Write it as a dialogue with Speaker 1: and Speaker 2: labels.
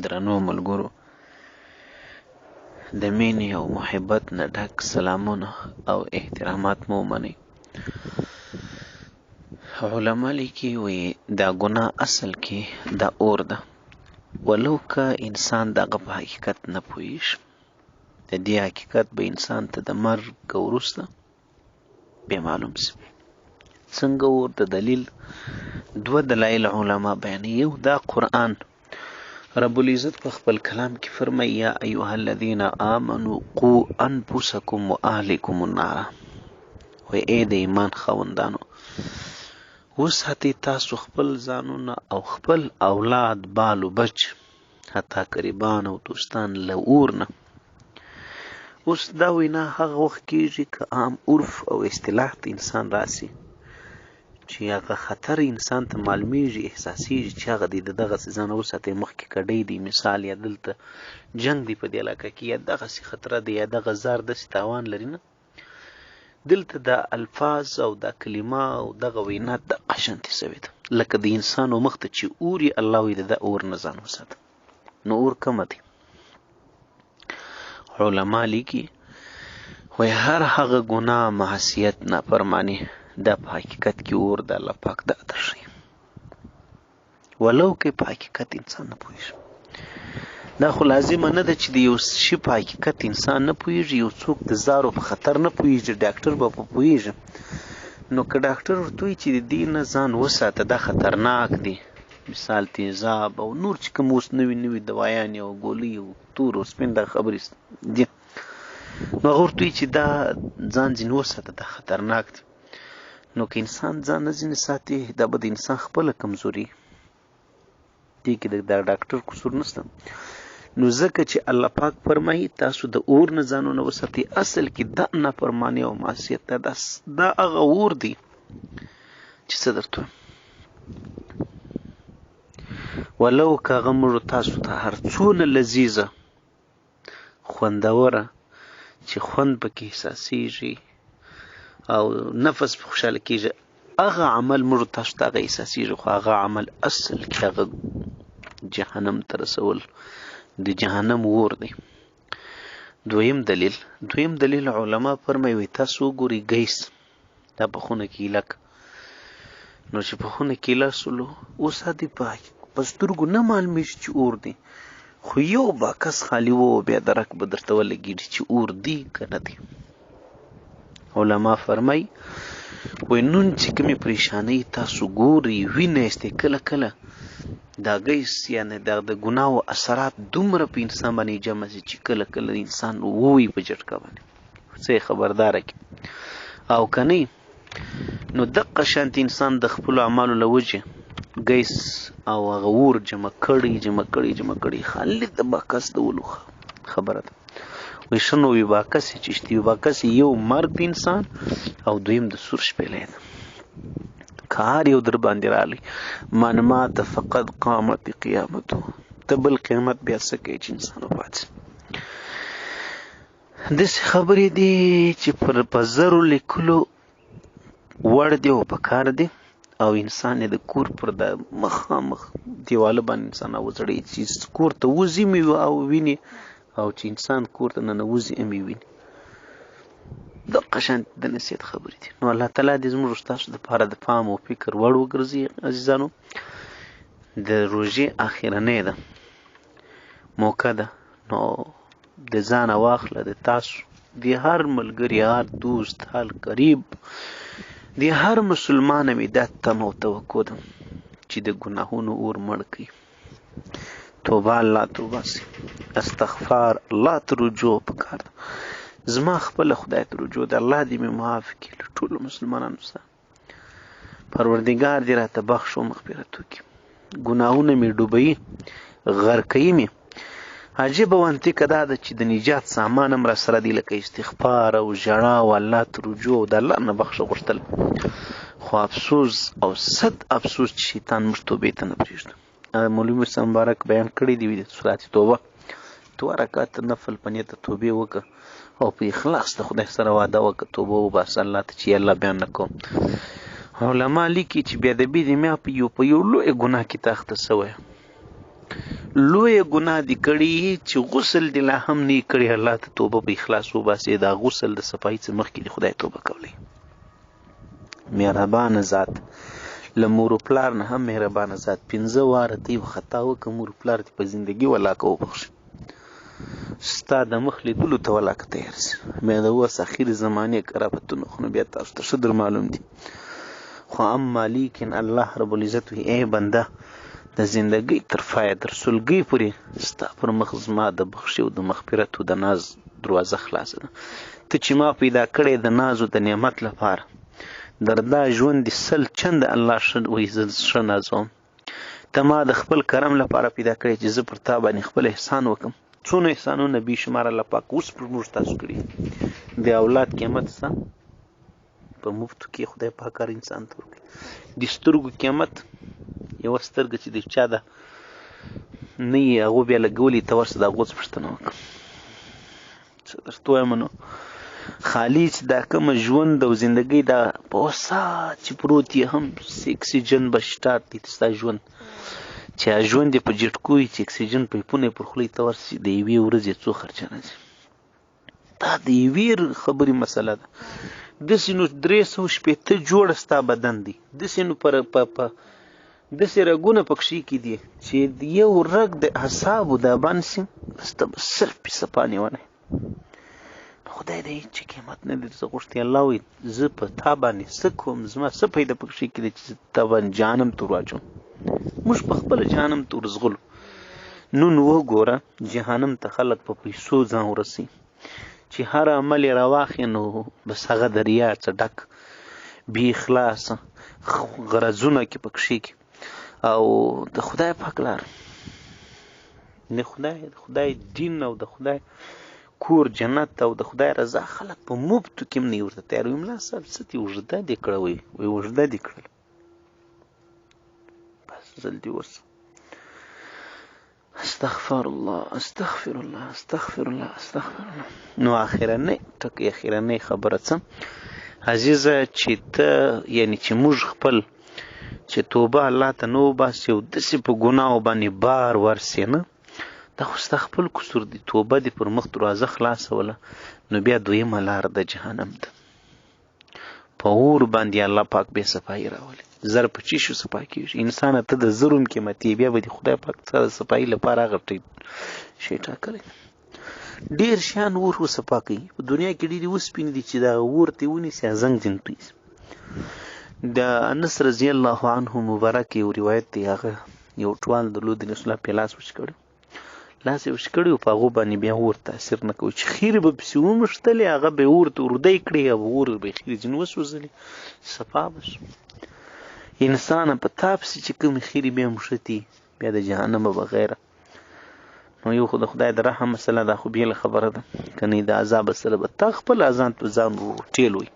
Speaker 1: درنو ملګرو، د مینې او محبت نه ډک سلامونه او احترامات مو ومنئ. علما لیکي وي دا ګناه اصل کې دا اور ده، ولو که انسان دغه په حقیقت نه پوهیږي. د دې حقیقت به انسان ته د مرګ وروسته بیا معلوم سي. څنګه اور د دلیل دوه دلایل علما بیانوي. یو دا قرآن رب العزت په خپل کلام کې فرمایي: یا ایها الذین آمنو قو انفسکم واهلیکم النار. وای ای د ایمان خاوندانو، وساتئ تاسو خپل ځانونه او خپل اولاد، بال و بچ، حتی قریبان او دوستان له اور نه. اوس دا وینا هغه وخت کیږي که عام عرف او اصطلاح ته انسان راسي، چې هغه خطر انسان ته معلومیږي، احساسیږي چې هغه دی د دغسې ځانه وساتئ، مخکې کډۍ دی مثال، یا دلته جنګ دی په دې علاقه کې، یا دغسې خطره دی، یا دغه زار داسې تاوان لري. نه، دلته دا الفاظ او دا کلمه او دغه وینا دقه شانتې سوې ده، لکه د انسان مخ ته چې اوري، الله وایي د ده اور نه ځان وساته. نو اور کومه دی؟ علما لیکي وایي هر هغه ګناه، معصیت، نافرماني دا په حقیقت کې اور د الله پاک دا درښیي، ولو که په حقیقت انسان نه پوهېږي. دا خو لازمه نه ده چې د یو شي په حقیقت انسان نه پوهېږي. یو څوک د زارو په خطر نه پوهېږي، ډاکټر به په پوهېږي. نو که ډاکټر ورته وایي چې د دې نه ځان وساته، دا خطرناک دی، مثال تیزاب او نور چې کوم اوس نوي نوي دوایانې او ګولۍ او تور او سپین دا خبرې دي، نو هغه ورته وایي چې دا ځان ځینې وساته، دا خطرناک دی. نو که انسان ځان نه ځینې ساتي، دا به د انسان خپله کمزوري دې کې د ډاکټر قصور نشته. نو ځکه چې الله پاک فرمایي تاسو د اور نه ځانونه وساتئ، اصل کې دا نافرماني او معصیت ده، دا هغه اور دی چې څه درته وایم. ولو که هغه موږ تاسو ته هر څونه لذیذه خوندوره چې خوند پکې احساسیږي او نفس په خوشحاله کیږي، هغه عمل موږ تاسو ته هغه احساسیږي، خو هغه عمل اصل کې هغه جهنم ته رسول د جهنم ور دی. دویم دلیل علما فرمایي وایي تاسو وګورئ ګیس دا په خونه کې لک، نو چې په خونه کې ایله سولو، اوس هدي په سترګو نه معلومیږي چې اور دی، خو یو باکس خالي و، بیا درک به درته ولګېږي چې اور دی که نه دی. علما فرمایي وایي نن چې کومې پریشانۍ تاسو ګورئ، وینئ یاستئ، کله کله دا ګیس یعنې دا د ګناو اثرات دومره په انسان باندې جمع شي چې کله کله انسان ووایي په جټکه باندې، څه یې خبرداره کړي او که نه نو دقه شانتې انسان د خپلو اعمالو له وجې ګیس او هغه اور جمع کړي جمع کړي جمع کړي، خالي د باکس د ولو خبره ده. وایي ښه نو وي باکس یې چې شته، وي باکس یې یو مرګ د انسان او دویم د سور شپېلی ده. که هر یو در باندې راغلی، من مات فقد قامت قیامته، ته بل قیامت بیا څه کوې چې انسان وفات شي. داسې خبرې دي چې پر په زرو لیکلو وړ دي او په کار دي، او انسان یې د کور پر د مخامخ دیواله باندې انسان وځړوي چې کور ته وځي مې او ویني، او چې انسان کور ته ننوځي هم یې ویني. دقه شان د نصیحت خبرې دي. نو الله تعالی دې زموږ ستاسو دپاره د فهم او فکر وړ وګرځي. عزیزانو، د روژې اخرنۍ ده، موقع ده، نو د ځانه واخله، د تاسو د هر ملګري، هر دوست، هر قریب، د هر مسلمان مې دا تمه او توقع ده چې د ګناهونو اور مړ کړي. توبه الله توبه سي، استغفار الله ته رجوع پکار ده. زما خپله خدای ته رجوع ده، الله دې مې معاف کړي له ټولو مسلمانانو څخه. پروردګار دې راته بخښ او مغفرت وکړي. ګناهونه مې ډوبوي، غرقوي مې. عجیبه منطقه دا ده چې د نجات سامان هم راسره دی، لکه استغفار او ژړا او الله ته رجوع او د الله نه بخښه غوښتل. خو افسوس او صد افسوس چې شیطان موږ توبې ته نه پرېږدي. مولوي مصطفی مبارک بیان کړی دی د صلات توبه، دوه رکعته نفل په نیت توبې وکړه او په اخلاص د خدای سره وعده وکړه، توبه وباسه الله ته چې الله بیان نه کوم. علما لیکي چې بې ادبي دې میا په یو لوی ګناه کې ته اخته سوی، لویه ګناه دې کړې چې غسل دې لا هم نه کړی، الله ته توبه په اخلاص وباسې. دا غسل د صفایي څخه مخکې دې خدای توبه کولی. مهربانه ذات، له مور و پلار نه هم مهربانه ذات، 5 واره ته یو خطا وکړه، مور و پلار دې په زندګي ولاکه وبخښي، ستا د مخ لیدلو ته ولاکه تیار سي. بیا د اوس اخري زمانې کرافتونه خو نو بیا تاسو ته ښه در معلوم دي. خو اما لیکن الله رب العزت وایي ای بنده، د زندګۍ تر فایه تر سلګۍ پورې ستا پر مخ زما د بخښې او د مغفرت او د ناز دروازه خلاصه ده. ته چې ما پیدا کړی د ناز او د نعمت لپاره، در دا ژوند دې 100 چنده الله ښه وایي زه ښه نازوم. ته ما د خپل کرم لپاره پیدا کړی چې زه پر تا باندې خپل احسان وکم. څونه احسانونه بې شماره الله پاک اوس پر موږ تاسو کړي. د اولاد قیمت څه په مفتو کې خدای پاک هر انسان ته ورکوي. د سترګو قیمت، یوه سترګه چې د چا ده نه یې هغو بیا لګولې، ته ورسه د هغو څه پوښتنه وکړه. څه درته ووایم نو خالي چې دا کومه ژوند او زندګۍ دا په وسا چې پروت یې هم اکسیجن به سټارټ دی ستا ژوند، چې هغه ژوند یې په جټکو وي چې اکسیجن پایپونه یې پر خولې ته ورسي، د یوې ورځې څو خرچه راځي. دا د یوې خبرې مسله ده. داسې نو 360 جوړه ستا بدن دی، داسې نو پر په داسې رګونه پکښې کې دي چې یو رګ د اعصابو دا بند سي، بس ته به صرف پې صفا نیولی. خدای دی چې قیمت نه دی درڅخه غوښتی. الله وایي زه په تا باندې څه کوم، زما څه پیدا پکښې کې دی چې زه تا باندې جهنم ته ور واچوم. موږ په خپله جهنم ته ورځغلو. نن وګوره جهنم ته خلک په پیسو ځان ورسوي، چې هر عمل یې راواخلي نو بس هغه د ریا څه ډک بې اخلاصه غرضونه کې پکښې کې. او د خدای پاک لار، د خدای دین او د خدای کور جنت او د خدای رضا خلک په مفتو کې هم نه ورته تیار وي. ملا صاحب څه دې اوږده دې کړه، وایي اوږده دې کړل، بس ځل دې ورسه. استغفر الله، استغفر الله، استغفر الله، استغفر الله. نو اخرنۍ ټکی، اخرنۍ خبره څه عزیزه، چې ته یعنی چې موږ خپل چې توبه الله ته نه وباسي او داسې په ګناهو باندې بار ورسي نه، دا خو ستا خپل قصور دی. توبه دې پر مخ دروازه خلاصوله، نو بیا دویمه لار د جهنم ده. په اور باندې الله پاک بې صفایي راولي. زر په چی شو صفا کېږي؟ انسانه ته د زرو هم قیمتي، بیا به دې خدای پاک ستا د صفایي لپاره هغه شی ټاکلی. ډېر شیان اور وصفا کوي په دنیا کې، ډېرې وسپینې دي چې دا اور ته ونیسي زنګ ځینې توی. د انس رضی الله عنه مبارک یو روایت دی، هغه یو ټوال درلود، د رسول الله په لاس وچ کړی، لاس یې وچ کړی او په هغو باندې بیا اور تاثیر نه کوي، چې خیرې به پسې وموښتلې، هغه به یې اور ته وردی کړې او اور به یې خیرې ځینې وسوځلې، صفا به شو. انسانه په تا پسې چې کومې خیرې بیا موښتي، بیا د جهنمه بغیره. نو یو خو د خدای د رحم مسله ده، خو بېله خبره ده، که نه د عذاب سره به تا خپل ځان په ځان ټېل وي.